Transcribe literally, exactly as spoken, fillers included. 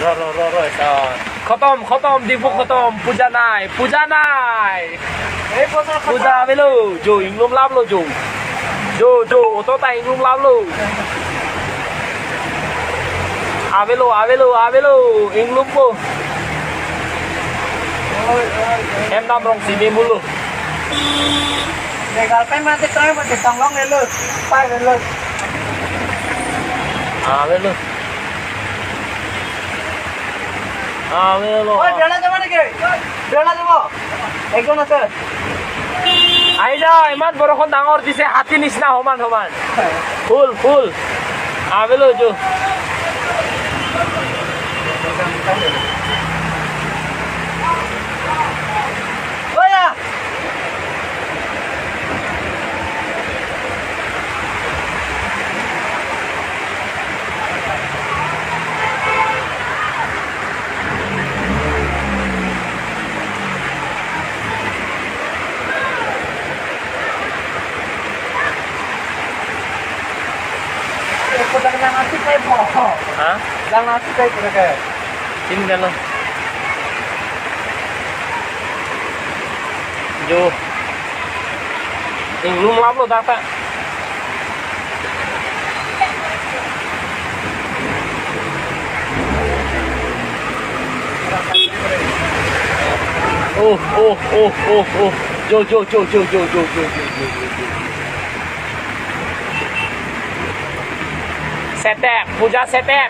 Ro, ro, ro, ro, esa. Khotom, khotom, Diphu khotom, puja nai, puja nai. Ei, puja khotom. Puja avelo, jo, inglum laplo, jo. Jo, jo, auto ta inglum laplo. Avelo, avelo, avelo, inglumpo. Oi, oi, oi. Hem dam rong si me mulo. Regal pen mati try mati tong long lelo. Pai lelo. Avelo. Avelo. Oi, bela jabo niki? Bela jabo? Ekjon ase. Aija, iman borokhon dangor dise, hati nisina homan homan. Full, full. Avelo jo. Oi ya. Hah? Sini kan lo. Jo. Inglum laplo dak ta. Oh, oh, oh, oh, oh. Jo, jo, jo. Setup, puja setup.